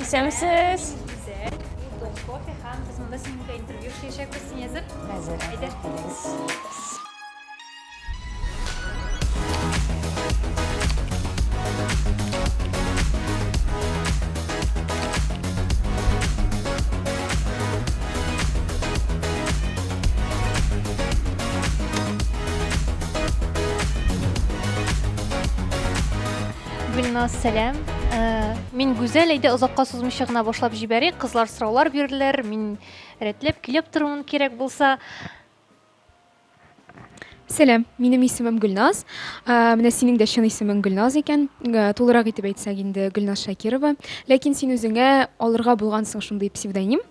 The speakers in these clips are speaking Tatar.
Исәнмесез. Гүзәл, бу Дом кофе һәм без монда синең белән интервью эшләячәкбез. Син әзер? Әзер. Әйдә. Әйдәгез. Гөлназ, сәлам. Э, мин Гүзәл, әйдә озакка сузмыйча гына башлап җибәрик. Кызлар сораулар бирделәр, мин рәтләп килеп торырмын кирәк булса. Сәлам, минем исемем Гөлназ. Э, менә синең дә чын исемең Гөлназ икән. Э, тулырак итеп әйтсәк инде Гөлназ Шакирова. Ләкин син үзеңә алырга булгансың шундый псевдоним.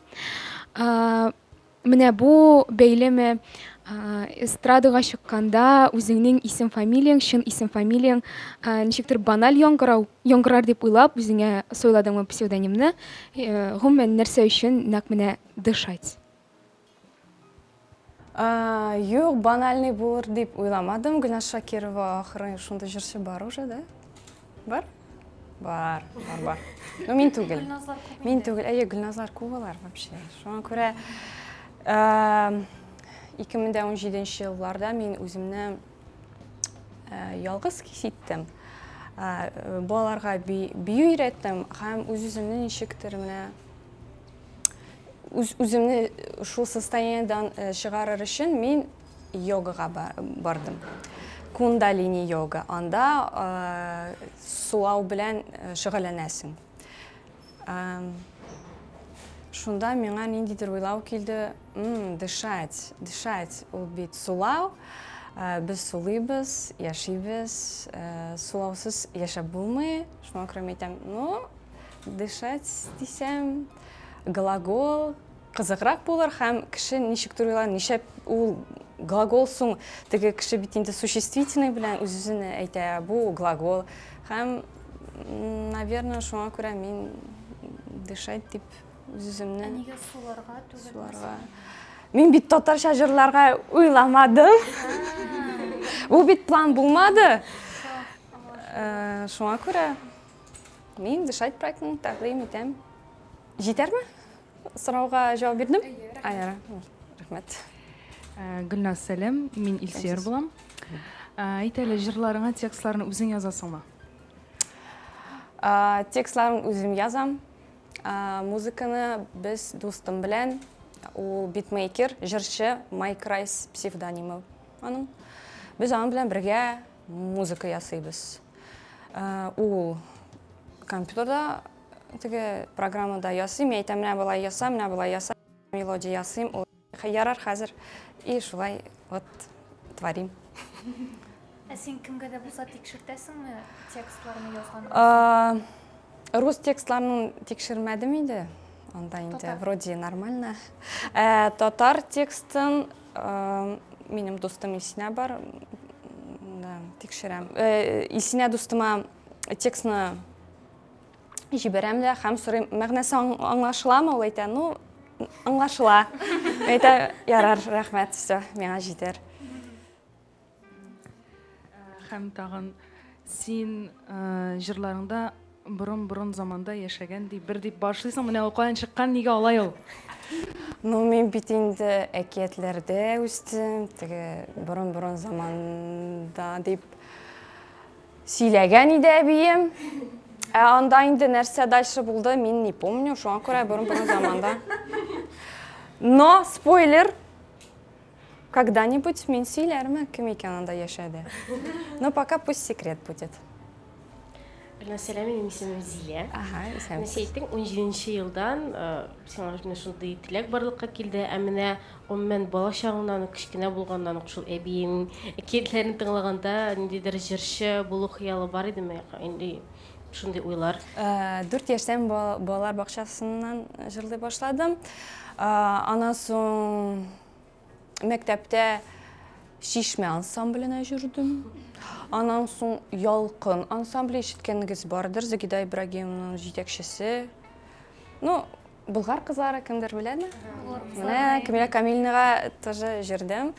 Менә бу бәйлеме эстрадага чыкканда үзеңнең исем-фамилияң, чын исем-фамилияң ничектер баналь яңгырау, яңгырар дип уйлап, үзеңә сайладыңмы псевдонимны? Гомумән, нәрсә өчен нәкъ менә Дышать? Юк, банальный булыр дип уйламадым. Гөлназ Шакирова ахыры шундый җырчы бар уже, да? Бар? Бар, бар, бар. Ну, мин түгел. Гөлназлар күп Мин инде. түгел. Әйе, Гөлназлар күп алар вообще. Шуңа күрә 2017 елларда мин үземне ялгыз хис иттем. Балаларга бию өйрәттем һәм үз-үземне ничектер менә үз үземне шул состояниедән чыгарыр өчен мин йогага бардым. Кундалини йога. Анда сулау белән шөгыльләнәсең. Шунда миңа ниндидер уйлау килде, дышать, дышать, ул бит сулау. Без сулыйбыз, яшибез, сулаусыз яшәп булмый. Шуңа күрә мин әйтәм, ну, дышать дисәм, глагол, Кызыграк булыр һәм кеше ничектер уйлар, нишләп ул глагол соң, теге кеше бит инде существительный белән үз-үзенә әйтә, бу глагол. Һәм, наверное, шуңа күрә мин дышать дип үз-үземне. Ә нигә суларга түгел? Суларга. Мин бит татарча җырларга уйламадым. Бу бит план булмады. Э, шуңа күрә мин дышать проектын тәкъдим итәм. Җитәрме? Сорауга җавап бирдем? Әйе, рәхмәт. Э, Гөлназ, сәлам. Мин Илсөяр булам. Э, әйт әле, җырларыңа текстларны үзең язасыңмы? Э, текстларын үзем язам. Музыканы без дустым белән, ул битмейкер, җырчы, Майк Райс псевдонимы аның. Без аның белән бергә музыка ясыйбыз. Ул компьютерда Теге программада ясыйм, мин әйтәм, менә болай яса, менә болай яса, мелодия ясыйм, ул ярар хәзер. И шулай вот творим. Ә син кемгә дә булса тикшертәсеңме текстларны язганнан соң? Рус текстларын тикшермәдем инде. Анда инде вроде нормально. Ә, татар текстын минем дустым Илсинә бар, да, тикшерәм. Э, Илсинә дустыма текстны җибәрәм дә һәм сорыйм, мәгънәсе аңлашыламы? Ул әйтә, ну, аңлашыла. Әйтә, ярар, рәхмәт, все, миңа җитәр. Һәм тагын син э, җырларыңда борын-борын заманда яшәгән дип бер дип башлыйсың, менә ул каян чыккан, нигә алай ул? Ну, мин бит инде әкиятләрдә үстем, теге борын-борын заманда дип Сөйләгән иде әбием. Ә анда инде нәрсә дальше булды, мин не помню, шуңа күрә борын-борын заманда. Но, спойлер, когда-нибудь мин сөйләрмен, кем икән анда яшәде. Но пока пусть секрет будет. Гөлназ, сәлам, минем исемем Зилә. Ага, исәнмесез. Менә әйттең, 17 елдан э, сиңа менә шундый теләк барлыкка килде. Ә менә Гомумән, бала чагыңнан ук, кечкенә булганнан ук шул әбиең әкиятләрен тыңлаганда ниндидер җырчы булу хыялы бар идеме? Инде шундый уйлар. 4 яшьтән балалар бакчасыннан җырлый башладым. Аннан соң мәктәптә Чишмә ансамбленә йөрдем. Аннан соң Ялкын ансамбле ишеткәнегез бардыр, Загида Ибрагимовнаның җитәкчесе. Ну, Болгар кызлары кемдер беләме? Менә Камилә Камильнага тоже җырдым.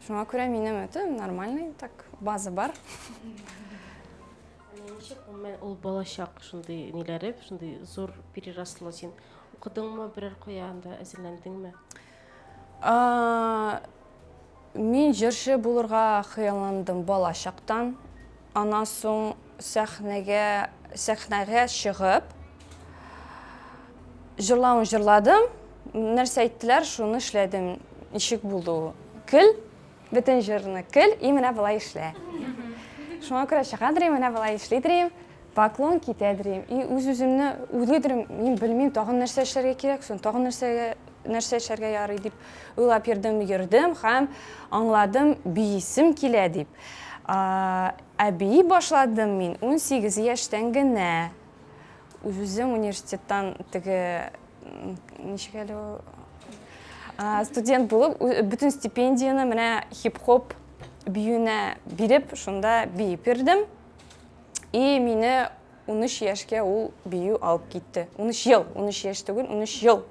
Шуңа күрә минем это нормальный так база бар. Ничек гомумән ул балачак шундый ниләре, шундый зур переросло син укыдыңмы берәр кая анда әзерләндеңме? Мин җырчы булырга хыялландым бала чактан. Аннан соң сәхнәгә сәхнәгә чыгып җырлавын җырладым. Нәрсә әйттеләр, шуны эшләдем. Ничек булды ул? Көл, бөтен җырны көл, и менә болай эшлә. Шуңа күрә чыгадыр, менә болай эшлидер, поклон китәдер. И үз-үземне уйлыйдыр, мин белмим, тагын нәрсә эшләргә кирәк соң, тагын нәрсәгә нәрсә эшләргә ярый дип уйлап йөрдем, йөрдем һәм аңладым, биисем килә дип. Ә бии башладым мин 18 яшьтән генә. Үз-үзем университеттан теге ничек әле ул студент булып, бөтен стипендияне менә хип-хоп биюенә биреп, шунда биеп йөрдем. И мине 13 яшькә ул бию алып китте. 13 ел, 13 яшь түгел, 13 ел.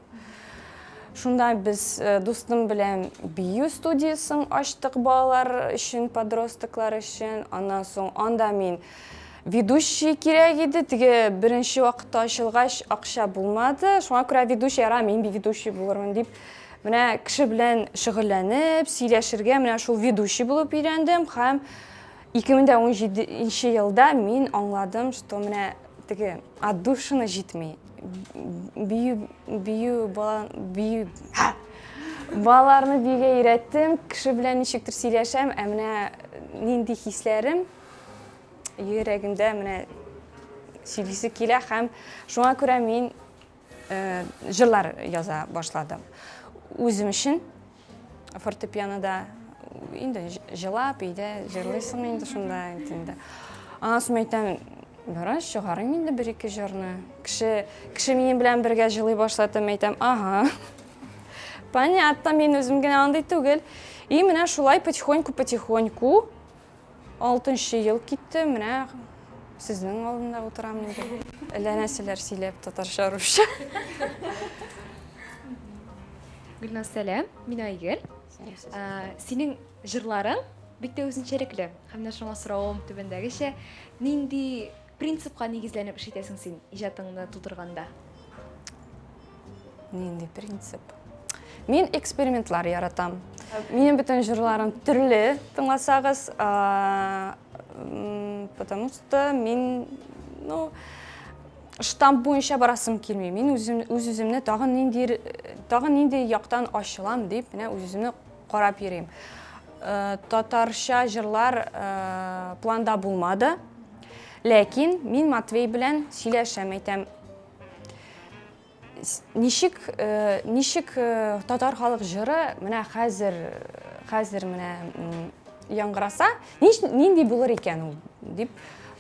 Шунда без э, дустым белән бию студиясен ачтык балалар өчен, подростоклар өчен. Аннан соң анда мин ведущий кирәк иде. Теге беренче вакытта ачылгач акча булмады. Шуңа күрә ведущий, яра, мин ведущий булырмын дип, менә кеше белән шөгыльләнеп, сөйләшергә менә шул ведущий булып өйрәндем һәм 2017 нче елда мин аңладым, что менә теге отдушина җитми. Бию, бию, бала, бию, балаларны биюгә өйрәттем, кеше белән ничектер сөйләшәм, ә менә нинди хисләрем йөрәгемдә менә сөйлисе килә һәм шуңа күрә мин э, җырлар яза башладым. Үзем өчен фортепианода инде җылап өйдә җырлыйсың инде шунда инде. Аннан соң әйтәм, ярар, чыгарыйм инде бер-ике җырны. Кеше, кеше минем белән бергә җылый башлады, әйтәм, ага. Понятно, мин үзем генә андый түгел. И менә шулай потихоньку-потихоньку алтынчы ел китте, менә сезнең алдында утырам инде. Әллә нәрсәләр сөйләп татарча, русча. Гөлназ, сәлам. Мин Айгөл. Синең җырларың бик тә үзенчәлекле. Һәм менә шуңа соравым түбәндәгечә, нинди принципка нигезләнеп эш итәсең син иҗатыңны тудырганда? Нинди принцип? Мин экспериментлар яратам. Минем бөтен җырларым төрле, тыңласагыз, потому что мин, ну, штамп буенча барасым килми. Мин үзем үз-үземне тагын нинди тагын нинди яктан ачылам дип, менә үз-үземне карап йөрим. Э, татарча җырлар э, планда булмады. Ләкин мин Матвей белән сөйләшәм, әйтәм, ничек э, ничек татар халык җыры менә хәзер хәзер менә яңгыраса, нинди булыр икән ул дип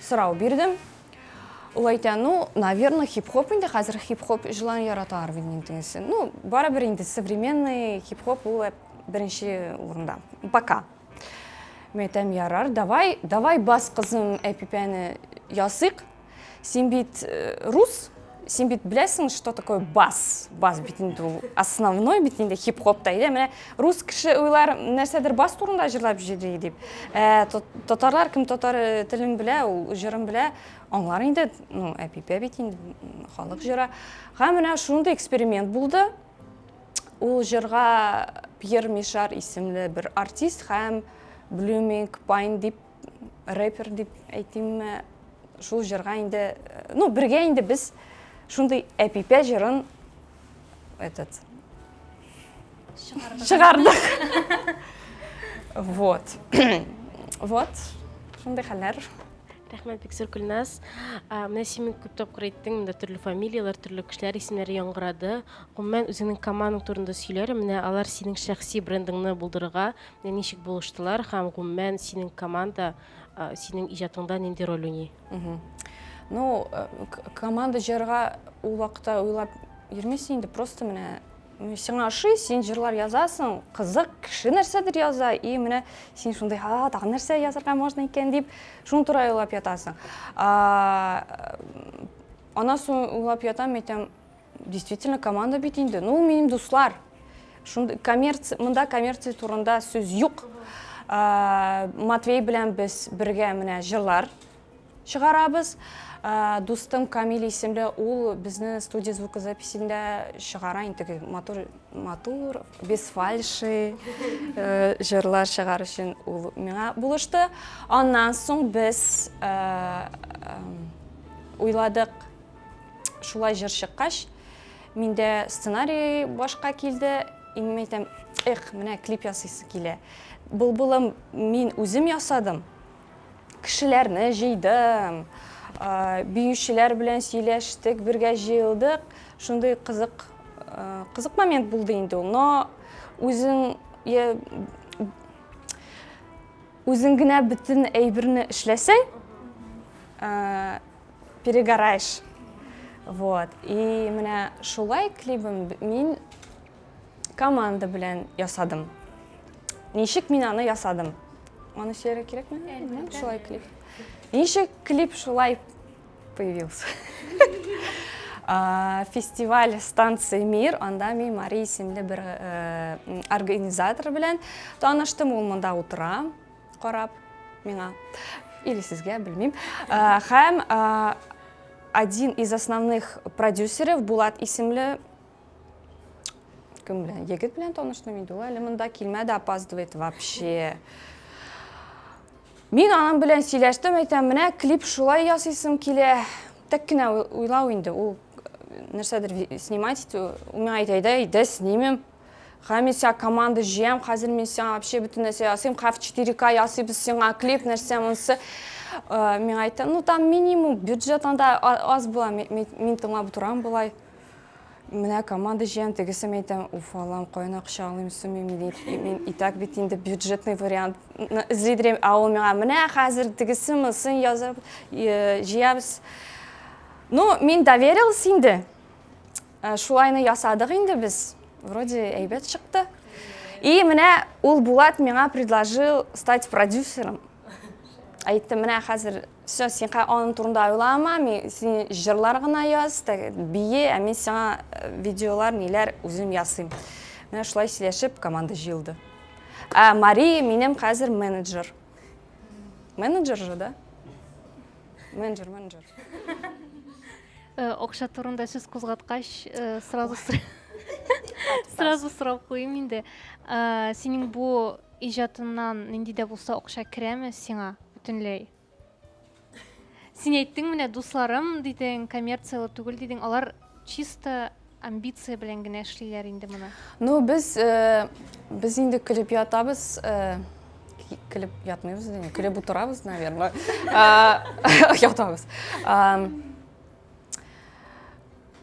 сорау бирдем. Ул әйтә, ну, наверное, хип-хоп инде, хәзер хип-хоп җырларын яраталар бит инде. Ну, барыбер инде современный хип-хоп ул беренче урында. Пока. Мин әйтәм, ярар, давай, давай бас кызым әпипәне ясыйк. Син бит э, рус, син бит беләсең, что такое бас. Бас бит инде ул основной бит инде хип-хопта. Әйдә, менә рус кеше уйлар нәрсәдер бас турында җырлап йөри дип. Ә татарлар кем татар э, телен белә, ул җырын белә, аңлар инде, ну, әпипә бит инде халык җыры. Һәм менә шундый эксперимент булды. Ул җырга Пьер Мишар исемле бер артист һәм Blooming Pine дип рэпер дип әйтимме, шул җырга инде, ну, бергә инде без шундый әпипә җырын этот чыгардык. Вот. Вот. Шундый хәлләр. Рәхмәт бик зур, Гөлназ. Менә син күп тапкыр әйттең, монда төрле фамилияләр, төрле кешеләр исемнәре яңгырады. Гомумән, үзеңнең командаң турында сөйләр, менә алар синең шәхси брендыңны булдырырга менә ничек булыштылар һәм гомумән синең команда синең иҗатыңда нинди роль уйный? Ну, э, команда җырга ул вакытта уйлап йөрмисең инде, просто менә сиңа ошый, син җырлар язасың, кызык, кеше нәрсәдер яза, и менә син шундый, а, тагын нәрсә язарга можно икән дип, шуны туры уйлап ятасың. Аннан соң уйлап ятам, әйтәм, действительно команда бит инде, ну, минем дуслар. Шундый коммерция, монда коммерция турында сүз юк. Матвей белән без бергә менә җырлар. чыгарабыз. Дустым Камил исемле, ул безне студия звукозаписендә чыгара, инде теге матур, матур, без фальши җырлар чыгар өчен ул миңа булышты. Аннан соң без уйладык, шулай җыр чыккач, миндә сценарий башка килде, и мин әйтәм, эх, менә клип ясыйсы килә. Былбылым мин үзем ясадым, кешеләрне җыйдым, биючеләр белән сөйләштек, бергә җыелдык. Шундый кызык, кызык момент булды инде ул. Но үзең үзең генә бөтен әйберне эшләсәң, перегораешь. Вот. И менә шулай клибым мин команда белән ясадым. Ничек мин аны ясадым? Аны сөйләргә кирәкме? Әлбәттә. Шулай клип. Ничек клип шулай появился? Фестиваль станции Мир, анда мин Мари исемле бер э, организатор белән таныштым. Ул монда утыра, карап миңа. Или сезгә, белмим. Һәм один из основных продюсеров Булат исемле Кем белән? Егет белән таныштым инде. Ул әле монда килмәде, опаздывает вообще. Мин аның белән сөйләштем, әйтәм, менә клип шулай ясыйсым килә. Тәк кенә уйлау инде, ул э, нәрсәдер снимать итү. Ул миңа әйтә, әйдә, әйдә, снимем. Һәм мин сиңа команда җыям, хәзер мин сиңа вообще бөтен нәрсә ясыйм, һәм 4К ясыйбыз сиңа клип, нәрсә монысы. Э, миңа әйтә, ну там минимум, бюджет анда аз була, мин тыңлап утырам болай. Менә команда җыям, тегесе мин әйтәм, уф, Аллам, каян акча алыйм соң мин, мин и так бит инде бюджетный вариант эзлидерем, ә ул миңа менә хәзер тегесе монысын язып э, җыябыз. Ну, мин доверилась инде. Э, шулайны ясадык инде без. Вроде әйбәт чыкты. И менә ул Булат миңа предложил стать продюсером. Әйтте, менә хәзер Все, син аның турында уйлама, мин син җырлар гына яз, бие, ә мин сиңа э, видеолар, ниләр үзем ясыйм. Менә шулай сөйләшеп команда җыелды. Ә Мария минем хәзер менеджер. Менеджер же, да? Менеджер, менеджер. Э, акча турында сүз кузгаткач, э, сразу сразу сорап куйым инде. Синең бу иҗатыннан нинди дә булса акча керәме сиңа? Бөтенләй. Син әйттең менә дусларым дидең, коммерцияле түгел дидең. Алар чисто амбиция белән генә эшлиләр инде моны. Ну, без э, без инде көлеп ятабыз, э, көлеп ятмыйбыз инде, көлеп утырабыз, наверное. Ятабыз.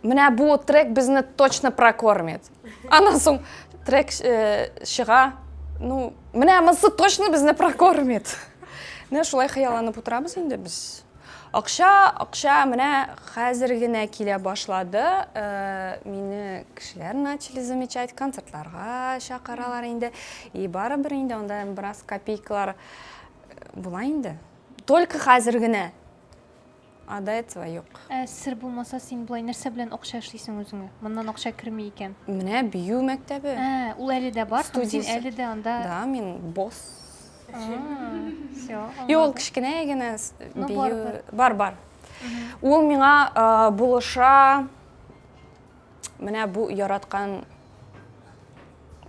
Менә бу трек безне точно прокормит. Аннан соң трек э, чыга. Ну, менә монысы точно безне прокормит. Менә шулай хыялланып утырабыз инде без. Акча, акча менә хәзер генә килә башлады. Э, мине кешеләр начали замечать, концертларга чакыралар инде. И барыбер инде анда бераз копейкалар э, була инде. Только хәзер генә. А до этого юк. Ә сер булмаса, син болай нәрсә белән акча эшлисең үзеңә? Моннан акча керми икән. Менә бию мәктәбе. Ә, ул әле дә бар, һәм син әле дә анда. Да, мин босс. Все. Юк, ул кечкенә генә ну, бию. Бар, бар. Ул миңа булыша. Менә бу яраткан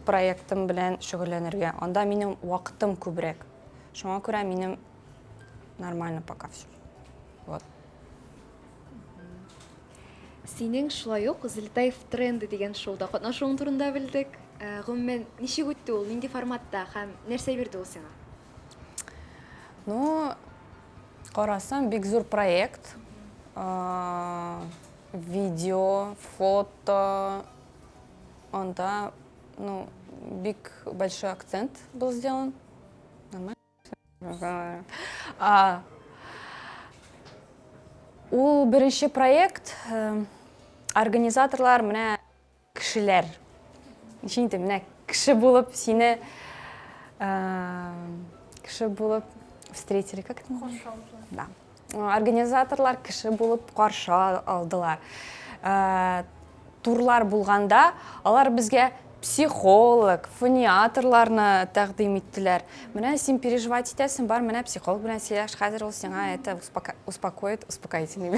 проектым белән шөгыльләнергә. Анда минем вакытым күбрәк. Шуңа күрә минем нормально пока все. Вот. Синең шулай ук Залетай в тренды дигән шоуда катнашуың турында белдек. Э, гомумән, ничек үтте ул, нинди форматта һәм нәрсә бирде ул сиңа? Ну, карасам, бик зур проект. Э, видео, фото, анда, ну, бик большой акцент был сделан. Нормально? Ул беренче проект, э, организаторлар менә кешеләр. Ничек инде менә кеше булып сине э, кеше булып встретили, как это? Каршы алдылар. Да. Организаторлар кеше булып каршы алдылар. Э, турлар булганда алар безгә. Психолог, фониатрларны тәкъдим иттеләр. Менә син переживать итәсең, бар, менә психолог белән сөйләш, хәзер ул сиңа это успокоит, успокоительный.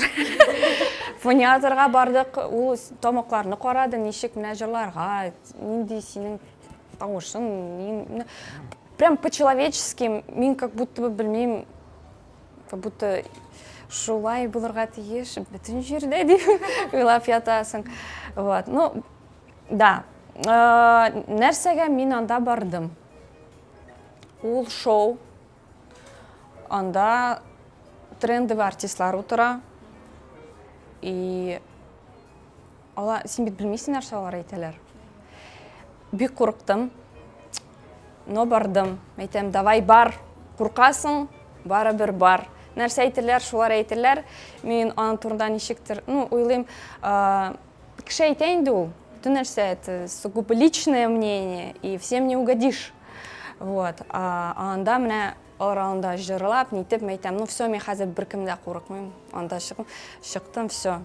Фониаторга бардык, ул тамакларны карады, ничек менә җырларга, нинди синең тавышың, прям по-человечески, мин как будто бы белмим, как будто шулай булырга тиеш бөтен җирдә дип уйлап ятасың. Вот. Ну, да. Э, нәрсәгә мин анда бардым? Ул шоу. Анда трендовый артистлар утыра. И ала, син бит белмисең нәрсә алар әйтәләр. Бик курыктым. Но бардым. Әйтәм, давай бар. Куркасың, барыбер бар. Нәрсә әйтерләр, шулар әйтерләр. Мин аның турында ничектер, ну, уйлыйм, э, Кеше әйтә инде ул, бөтен нәрсә это сугубо личное мнение, и всем не угодишь. Вот. А анда менә алар анда җырлап, нитеп, мин әйтәм, ну все, мин хәзер беркем дә курыкмыйм. Анда чыктым, все.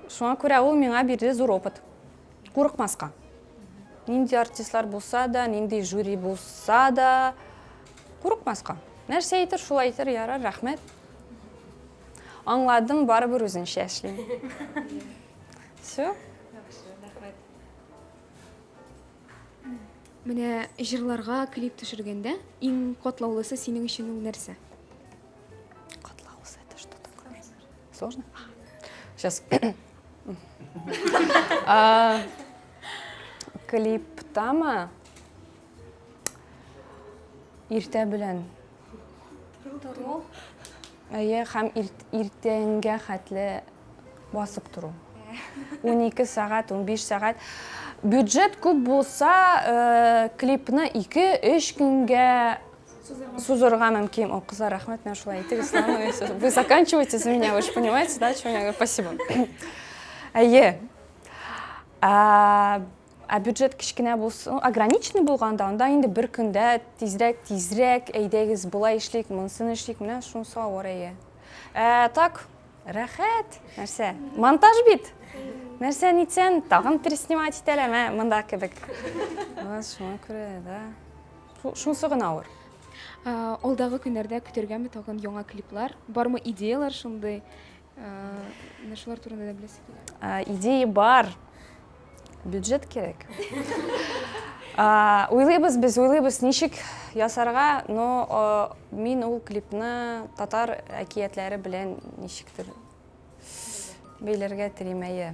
Шуңа күрә ул миңа бирде зур опыт. Курыкмаска. Нинди артистлар булса да, нинди жюри булса да, курыкмаска. Нәрсә әйтер, шул әйтер, ярар, рәхмәт. Аңладым, барыбер үзенчә эшлим. Все. Яхшы, рәхмәт. Менә җырларга клип төшергәндә иң катлаулысы синең өчен ул нәрсә? Катлаулысы это что такое? Сложно? Сейчас. Клиптамы? Иртә белән. Тору. Әйе, һәм иртәнгә хәтле басып тору. 12 сәгать, 15 сәгать. Бюджет күп булса, э, клипны 2-3 көнгә сузырга мөмкин. О, кызлар, рәхмәт, менә шулай әйтегез. Вы заканчиваете за меня, вы же понимаете, да, что я говорю? Спасибо. Әйе. Ә бюджет кечкенә булса, ограниченный булганда, анда инде бер көндә тизрәк, тизрәк, әйдәгез, болай эшлик, монысын эшлик, менә шунысы авыр әйе. Ә так, рәхәт, нәрсә? Монтаж бит. Нәрсә нитсән, тагын переснимать итәләр, мә, монда кебек. Вот шуңа күрә, да. Шунысы гына авыр. Алдагы көннәрдә көтәргәме тагын яңа клиплар? Бармы идеялар шундый? Менә шулар турында да беләсе килә. Идея бар. Бюджет кирәк. Уйлыйбыз без, уйлыйбыз, ничек ясарга, но мин ул клипны татар әкиятләре белән ничектер бәйләргә телим, әйе.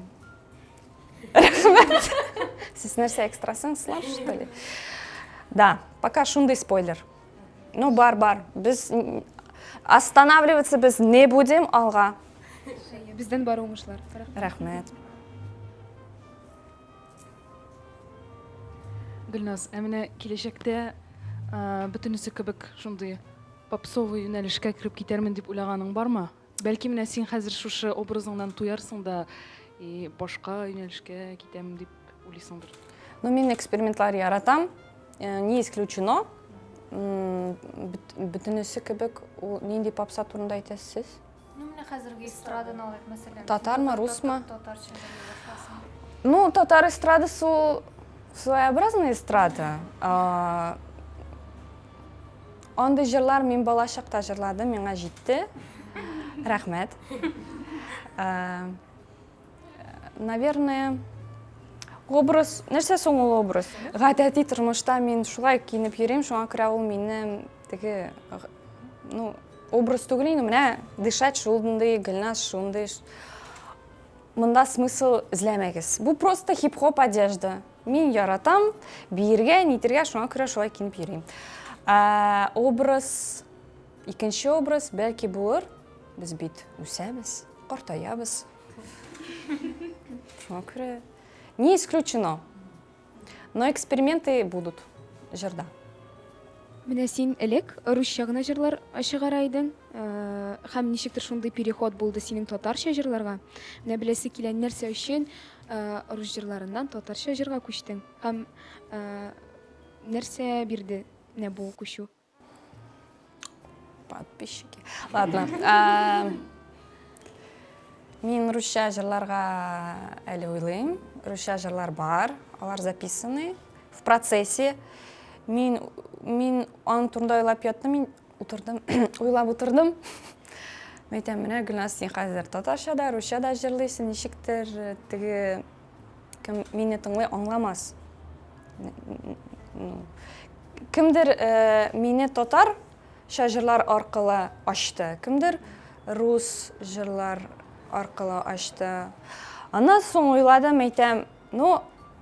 Рәхмәт. Сез нәрсә экстрасенслар, что ли? Да, пока шундый спойлер. Ну, бар, бар. Без останавливаться без не будем, алга. Бездән бар уңышлар. Рәхмәт. Гөлназ, ә менә киләчәктә бөтенесе кебек шундый попсовый юнәлешкә кереп китәрмен дип уйлаганың бармы? Бәлки менә син хәзер шушы образыңнан туярсың да и башка юнәлешкә китәм дип уйлыйсыңдыр. Ну, мин экспериментлар яратам. Э, не исключено. Бөтенесе кебек ул нинди попса турында әйтәсез сез? Ну, менә хәзерге эстраданы алыйк, мәсәлән. Татармы, русмы? Татарча. Ну, татар эстрадасы ул своеобразная эстрада. Андый җырлар мин бала чакта җырладым, миңа җитте. Рәхмәт. Э, наверное, образ, нәрсә соң ул образ? Гадәти тормышта мин шулай киенеп йөрим, шуңа күрә ул минем теге, ну, образ түгел инде, менә дышать шундый, Гөлназ шундый. Монда смысл эзләмәгез. Бу просто хип-хоп одежда. Мин яратам биергә, нитергә, шуңа күрә шулай киенеп йөрим. Ә, образ, икенче образ бәлки булыр. Без бит үсәбез, картаябыз. Шуңа күрә не исключено. Но эксперименты будут җырда. Менә син элек русча гына җырлар чыгара идең, һәм ничектер шундый переход булды синең татарча җырларга. Менә беләсе килә, нәрсә өчен рус җырларыннан татарча җырга күчтең һәм нәрсә бирде менә бу күчү? Подписчики. Ладно. Мин русча җырларга әле уйлыйм. Русча җырлар бар. Алар записаны в процессе. Мин мин аның турында уйлап яттым, мин утырдым, уйлап утырдым. Мин әйтәм, менә Гөлназ, син хәзер татарча да, русча да җырлыйсың, ничектер э, теге кем мине тыңлый аңламас. Ну, кемдер э, мине татарча җырлар аркылы ачты, кемдер рус җырлар аркылы ачты. Аннан соң уйладым, әйтәм, ну,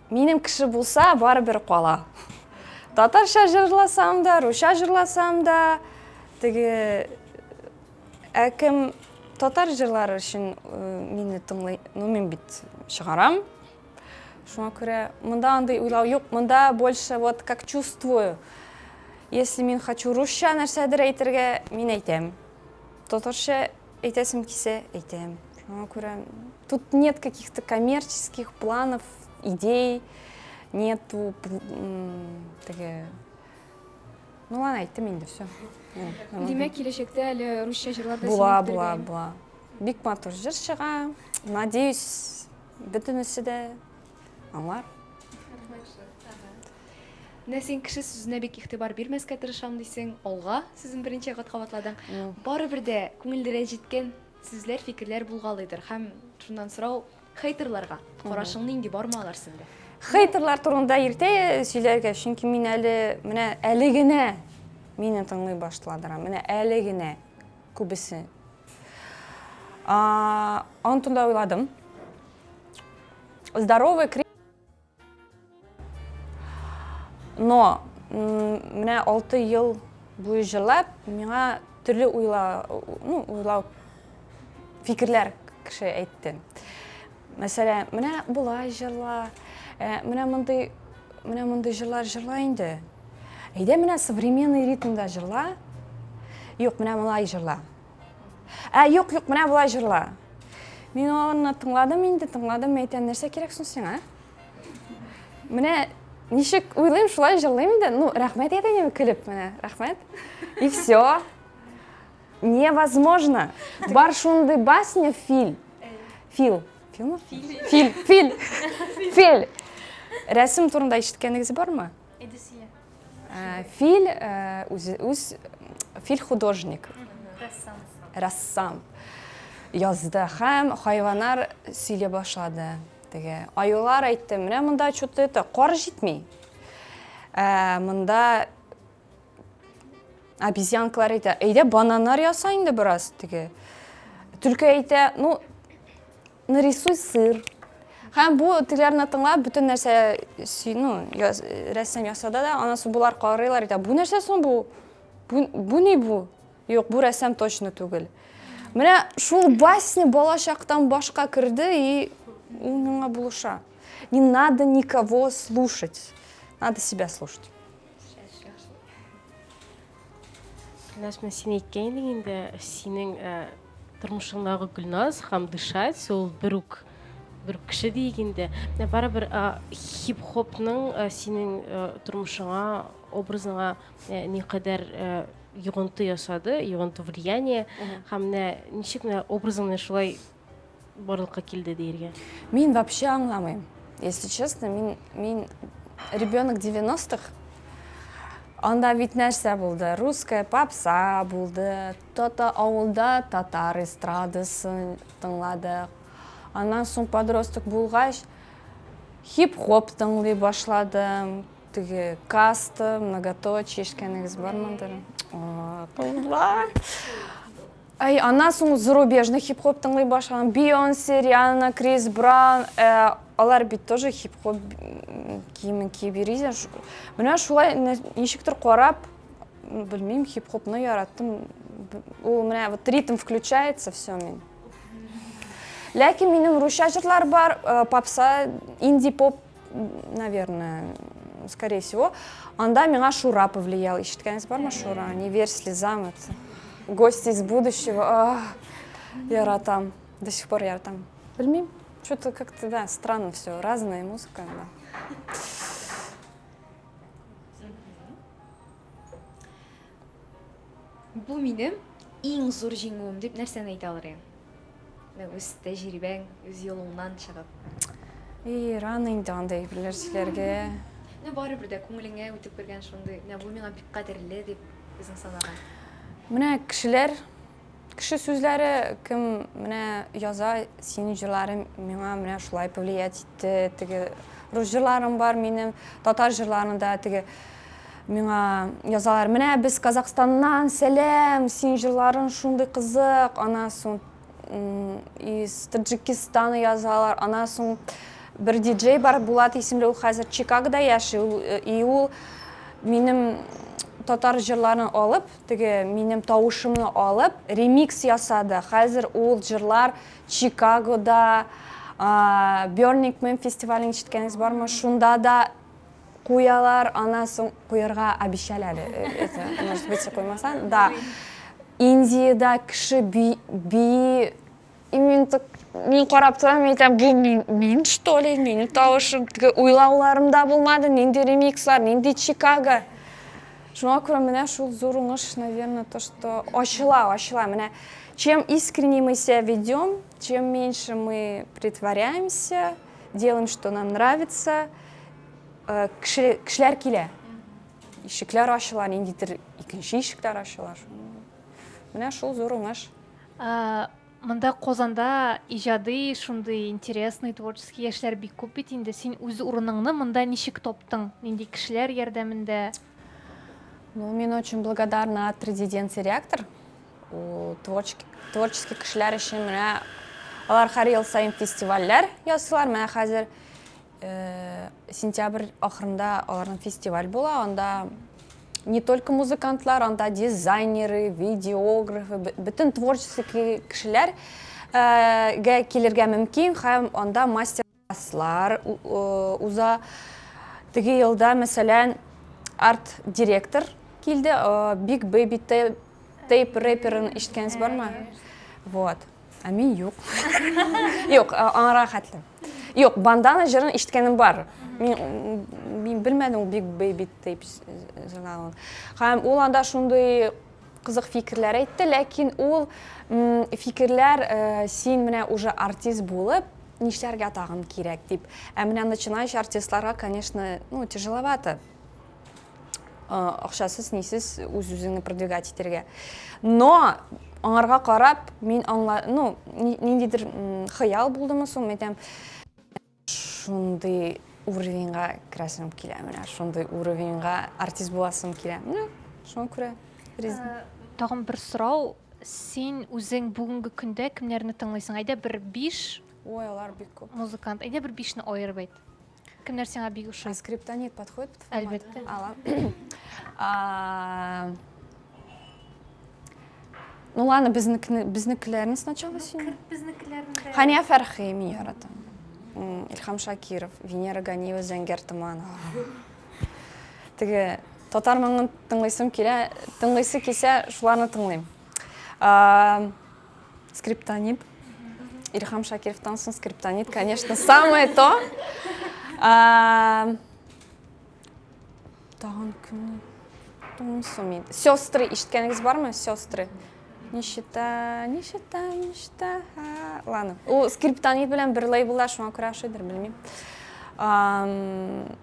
минем кеше булса, барыбер кала. Татарча җырласам да, русча җырласам да, теге ә кем татар җырлары өчен э, мине тыңлый, ну мин бит чыгарам. Шуңа күрә монда андый уйлау юк, монда больше вот как чувствую. Если мин хочу русча нәрсәдер әйтергә, мин әйтәм. Татарча әйтәсем килсә, әйтәм. Шуңа күрә тут нет каких-то коммерческих планов, идей, нету теге. Ну ладно, әйттем инде, все. Димәк, киләчәктә әле русча җырлар да Була, була, була. Бик матур җыр чыга. Надеюсь, бөтенесе дә аңлар. Менә син кеше сүзенә бик игътибар бирмәскә тырышам дисең, алга сүзен берничә кат кабатладың. Барыбер дә күңелне рәнҗеткән сүзләр, фикерләр булгалыйдыр. Һәм шуннан сорау, хейтерларга карашың нинди, бармы алар синдә? Хейтерлар турында иртә сөйләргә, чөнки мин әле, менә әле генә мине тыңлый башладылар. Менә әле генә күбесе. Аның турында уйладым. Здоровый крик. Но менә 6 ел буе җырлап, миңа төрле уйла, ну, уйлау фикерләр кеше әйтте. Мәсәлән, менә болай җырла, э, менә мондый менә мондый җырлар җырла инде. Әйдә менә современный ритмда җырла. Юк, менә болай җырла. Ә, юк, юк, менә болай җырла. Мин аларны тыңладым инде, тыңладым, әйтәм, нәрсә кирәк соң сиңа? Менә ничек уйлыйм, шулай җырлыйм инде. Ну, рәхмәт әйтәм инде көлеп менә, рәхмәт. И все. Невозможно. Бар шундый басня Филь. Фил. Филме? Филь. Филь. Филь. Рәсем турында ишеткәнегез бармы? Эдисия. Э, Филь э, үзе үз Филь художник. Рәссам. Рәссам. Язды һәм хайваннар сөйли башлады. Теге аюлар әйтте, менә монда что-то это кар җитми. Ә, монда обезьянкалар әйтә, әйдә бананнар яса инде бераз теге. Түлке әйтә, ну Нарисуй сыр. Һәм бу тегеләрне тыңлап, бөтен нәрсә ну, яз, рәссам ясады да, анасы болар карыйлар, әйтә, бу нәрсә соң бу? Бу, бу ни бу? Юк, бу рәссам точно түгел. Менә шул басня бала чактан башка керде и ул миңа булыша. Не надо никого слушать. Надо себя слушать. Гөлназ, менә син әйткән идең инде, синең э, тормышыңдагы Гөлназ һәм Дышать ул бер үк бер үк кеше диек инде. Менә барыбер э, хип-хопның э, синең э, тормышыңа, образыңа э, никадәр э, йогынты ясады, йогынты влияние һәм менә ничек менә образың менә шулай барлыкка килде диергә? Мин вообще аңламыйм. Если честно, мин, мин ребенок 90-х. Анда бит нәрсә булды? Русская попса булды. Тата авылда татар эстрадасын тыңладык. Аннан соң подросток булгач, хип-хоп тыңлый башладым. Теге каста, многоточие ишеткәнегез бармыдыр? Кызлар. Әй, аннан соң зарубежный хип-хоп тыңлый башладым. Бейонсе, Рианна, Крис Браун, э, алар бит тоже хип-хоп киемен киеп йөри. Менә шулай ничектер карап, белмим, хип-хопны яраттым. Ул менә вот ритм включается, все мин. Ләкин минем русча җырлар бар, э, попса, инди-поп наверное, скорее всего. Анда миңа Шура повлиял. Ишеткәнегез бармы Шура? Не верь слезам, это гости из будущего. Яратам. До сих пор яратам. Белмим. Что-то как-то, да, странно все. Разная музыка, да. Бу минем иң зур җиңүем дип нәрсәне әйтә алыр идең? Менә үз тәҗрибәң, үз юлыңнан чыгып. И, рано инде андый әйберләр сөйләргә. Ну, барыбер дә күңелеңә үтеп кергән шундый, менә бу миңа бик кадерле дип үзең санаган. Менә кешеләр, кеше сүзләре, кем менә яза, синең җырларың миңа менә шулай повлиять итте, теге рус җырларым бар минем, татар җырларын да теге миңа язалар. Менә без Казахстаннан, сәлам, синең җырларың шундый кызык, аннан соң из Таджикистана язалар. Аннан соң бер диджей бар, Булат исемле, ул хәзер Чикагода яши. Э, и ул минем татар җырларын алып, теге минем тавышымны алып, ремикс ясады. Хәзер ул җырлар Чикагода, Burning Man фестивален ишеткәнегез бармы? Шунда да куялар, аннан соң куярга обещали әле, э, это, может быть, куймасан. Да. Индиядә кеше би, би и мин так мин карап торам, мин әйтәм, бу мин, мин что ли, минем тавышым, теге уйлауларым да булмады, нинди ремикслар, нинди Чикаго. Шуңа күрә менә шул зур уңыш, наверное, то, что ачыла, ачыла. Менә чем искренне мы себя ведем, чем меньше мы притворяемся, делаем, что нам нравится, э, кешеләр килә. Ишекләр ачыла, ниндидер икенче ишекләр ачыла. Менә шул зур уңыш. Монда Казанда иҗади, шундый интересный, творческий яшьләр бик күп бит инде. Син үз урыныңны монда ничек таптың? Нинди кешеләр ярдәмендә? Ну, мин очень благодарна от резиденции «Реактор». Ул творческий, творческий кешеләр өчен менә алар һәр ел саен фестивальләр ясыйлар. Менә хәзер э, сентябрь ахырында аларның фестиваль була. Анда не только музыкантлар, анда дизайнеры, видеографы, бөтен творческий кешеләр э, гә килергә мөмкин һәм анда мастер класслар уза. Теге елда, мәсәлән, арт-директор килде, Big Baby Tape рэперын ишеткәнегез бармы? Вот. Ә мин юк. Юк, аңарга хәтле. Юк, Бандана җырын ишеткәнем бар. Мин, мин белмәдем ул Big Baby Tape җырлаганын. Һәм ул анда шундый кызык фикерләр әйтте, ләкин ул фикерләр син менә уже артист булып, нишләргә тагын кирәк дип. Ә менә начинающий артистларга, конечно, ну, тяжеловато. Акчасыз, нисез үз-үзеңне продвигать итәргә. Но аңарга карап, мин аңла, ну, ниндидер хыял булдымы соң, мен әйтәм, шундый уровеньга керәсем килә, менә шундый уровеньга артист буласым килә. Менә шуңа күрә. Тагын бер сорау, Син үзең бүгенге көндә кемнәрне тыңлыйсың? Әйдә бер биш. Ой, алар бик күп. Музыкант. Әйдә бер бишне аерып әйт. Кемнәр сиңа бик ошый? А скриптонит подходит под формат? Әлбәттә. Ала. А, ну ладно, безнекеләрне сначала син. Керт безнекеләрне дә. Хания Фәрхи мин яратам. Илһам Шакиров, Венера Ганиева, Зәңгәр томан. Теге татар моңын тыңлыйсым килә, тыңлыйсы килсә, шуларны тыңлыйм. Скриптонит. Илһам Шакировтан соң скриптонит, конечно, самое то. Тагын кемне тыңлыйсың мин? Сестры ишеткәнегез бармы? Сестры. Нищета, нищета, нищета. Ладно. Ул скриптонит белән бер лейблда, шуңа күрә ошыйдыр, белмим.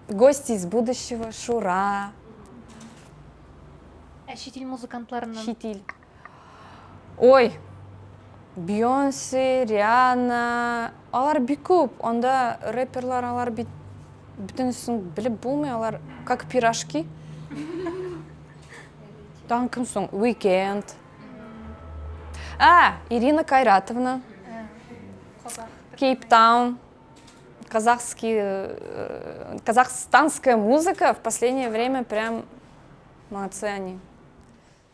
Гости из будущего, Шура. Ә чит ил музыкантларыннан? Чит ил. Ой, Бейонсе, Рианна, алар бик күп. Анда рэперлар, алар бит бөтенесен белеп булмый, алар как пирожки. Тагын кем соң? Weekend. А, Ирина Кайратовна. Кейптаун. Казахский, э, казахстанская музыка в последнее время прям молодцы они.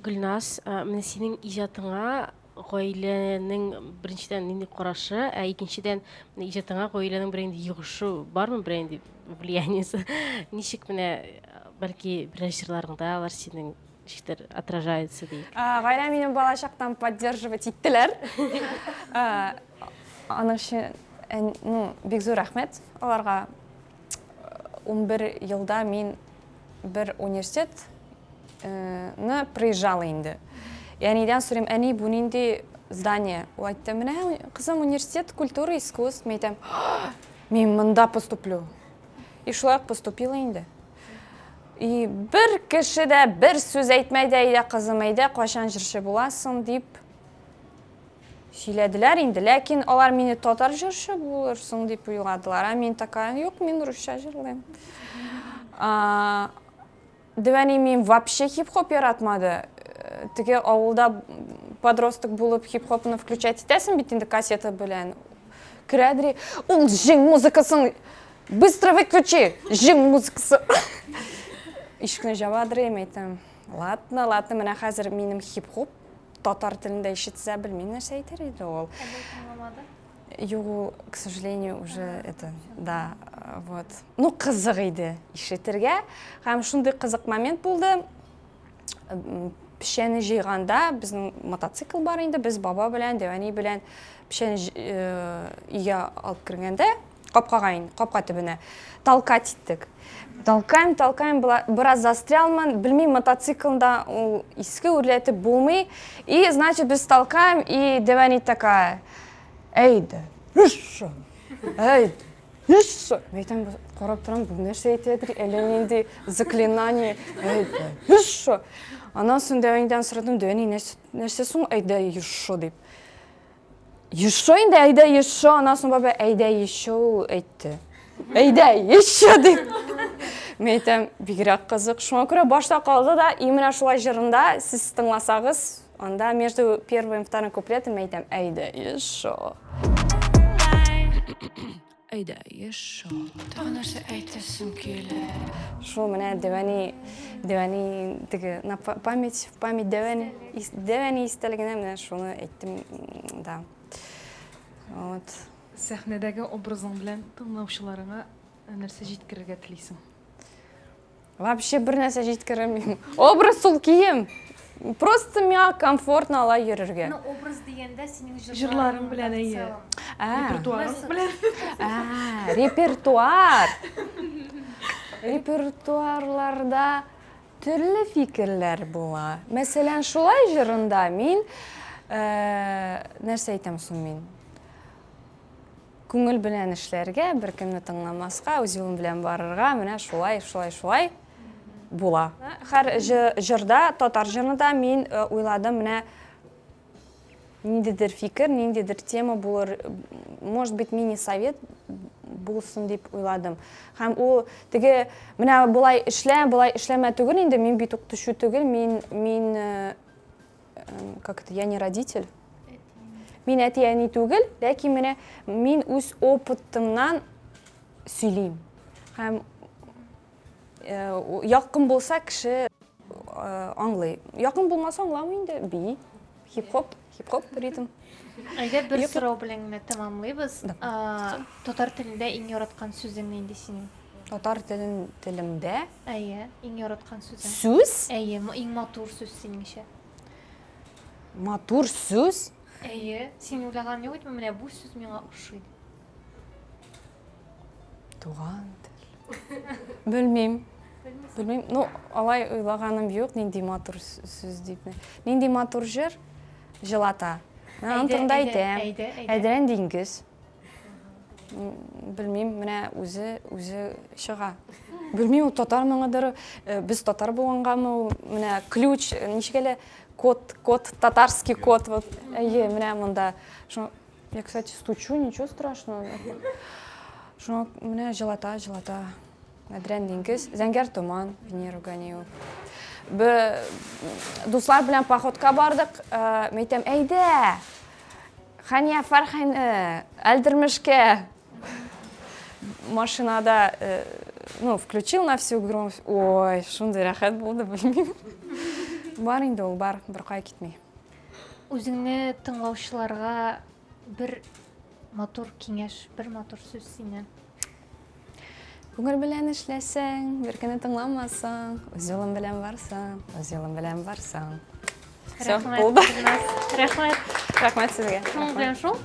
Гөлназ, э, менә синең иҗатыңа гаиләнең беренчедән нинди карашы, ә икенчедән менә иҗатыңа гаиләнең берәр нинди йогышы бармы, берәр нинди влияниесе? Ничек менә, бәлки, берәр җырларыңда алар синең ничектер отражается диек? Гаилә мине балачактан поддерживать иттеләр. Аның өчен, ну, бик зур рәхмәт аларга. 11 елда мин бер университет ны проезжала инде. Әнидән сорыйм, әни, бу нинди здание? Ул әйтте, менә, кызым, университет культуры искусств. Мин әйтәм, Мин монда поступлю. И шулай ук поступила инде. И бер кеше дә бер сүз әйтмәде, әйдә, кызым, әйдә, кайчан җырчы буласың, дип сөйләделәр инде. Ләкин алар мине татар җырчы булырсың дип уйладылар. Ә мин такая, юк, мин русча җырлыйм. Дәвәни мин вообще хип-хоп яратмады. Э, теге авылда подросток булып хип-хопны включать итәсең бит инде кассета белән. Керәдри, ул җиң музыкасын быстро выключи, җиң музыкасы. Ишекне җабадыр, әйтәм. Ладно, ладно, менә хәзер минем хип-хоп татар телендә ишетсә, белмим нәрсә әйтер иде ул. Юк, ул, к сожалению, уже это, да, вот. Ну, кызык иде ишетергә. Һәм шундый кызык момент булды. Печәне җыйганда безнең мотоцикл бар инде, без баба белән, дәү белән печәне э, өйгә алып кергәндә, капкага инде, капка төбенә толкать иттек. Толкаем, толкаем, бераз застрялмын, белмим, мотоциклда ул иске үрләтеп булмый. И, значит, без толкаем, и дәү такая, Әйдә, ешшо! Әйдә, ешшо! Мин әйтәм, карап торам, бу нәрсә әйтәдер, әллә нинди заклинание. Әйдә, ешшо! Аннан соң дәвәнидән сорадым, дәвәни нәрсә соң әйдә ешшо дип. Ешшо инде, әйдә ешшо. Аннан соң баба әйдә ешшо ул әйтте. Әйдә ешшо дип. Мин әйтәм, бигрәк кызык. Шуңа күрә башта калды да, и менә шулай җырында сез тыңласагыз, Анда между первым и вторым куплетом әйтәм, әйдә, еще. Әйдә, еще. Тагын нәрсә әйтәсем килә. Шул менә дәвәни, дәвәни теге на память, в память дәвәни, дәвәни истәлегенә менә шуны әйттем, да. Вот. Сәхнәдәге образың белән тыңлаучыларыңа нәрсә җиткерергә телисең? Вообще бер нәрсә җиткерәмим. Образ ул кием. Просто миңа комфортно алай йөрергә. Ну, образ дигәндә синең җырларың белән әйе. Репертуарың белән. А, репертуар. Репертуарларда төрле фикерләр була. Мәсәлән, шулай җырында мин э, нәрсә әйтәм соң мин? Күңел белән эшләргә, беркемне тыңламаска, үз юлың белән барырга, менә шулай, шулай, шулай була. Һәр җырда, татар җырында мин э, уйладым, менә ниндидер фикер, ниндидер тема булыр, может быть, мини-совет булсын дип уйладым. Һәм ул теге менә болай эшлә, болай эшләмә түгел инде, мин бит укытучы түгел, мин мин э, как это, я не родитель. Мин әти-әни түгел, ләкин менә мин үз опытымнан сөйлим. Һәм э, якын булса кеше э, аңлый. Якын булмаса аңламый инде. Би, хип-хоп, хип-хоп ритм. Әйдә бер сорау белән генә тәмамлыйбыз. Татар телендә иң яраткан сүзең нинди синең? Татар телен телемдә. Әйе, иң яраткан сүзең. Сүз? Әйе, иң матур сүз синеңчә. Матур сүз? Әйе, син уйлаган юк идеме, менә бу сүз миңа ошый. Туган тел. Белмим. Белмим. Ну, алай уйлаганым юк, нинди матур сүз дип. Нинди матур җыр җылата. Мин аның турында әйтәм. Әйдә, диңгез. Белмим, менә үзе, үзе чыга. Белмим, ул татар моңыдыр, э, без татар булгангамы ул, менә ключ, э, ничек әле код, код, татарский код, вот, әйе, менә монда. Шуңа, я, кстати, стучу, ничего страшного. Шуңа менә җылата, җылата. Әдрән диңгез, зәңгәр томан, Венера Ганиева. Бе, дуслар белән походка бардык, э, мин әйтәм, әйдә, Хәния Фәрхине Әлдермешкә машинада, э, ну, включил на всю громкость. Ой, шундый рәхәт булды, белмим. Бар инде ул, бар, беркая китми. Үзеңне тыңлаучыларга бер матур киңәш, бер матур сүз синнән. Күңел белән эшләсәң, беркемне тыңламасаң, үз юлың белән барсаң, үз юлың белән барсаң. Все, Рәхмәт, булды. Гөлназ. Рәхмәт. Рәхмәт сезгә. Шуның белән шул.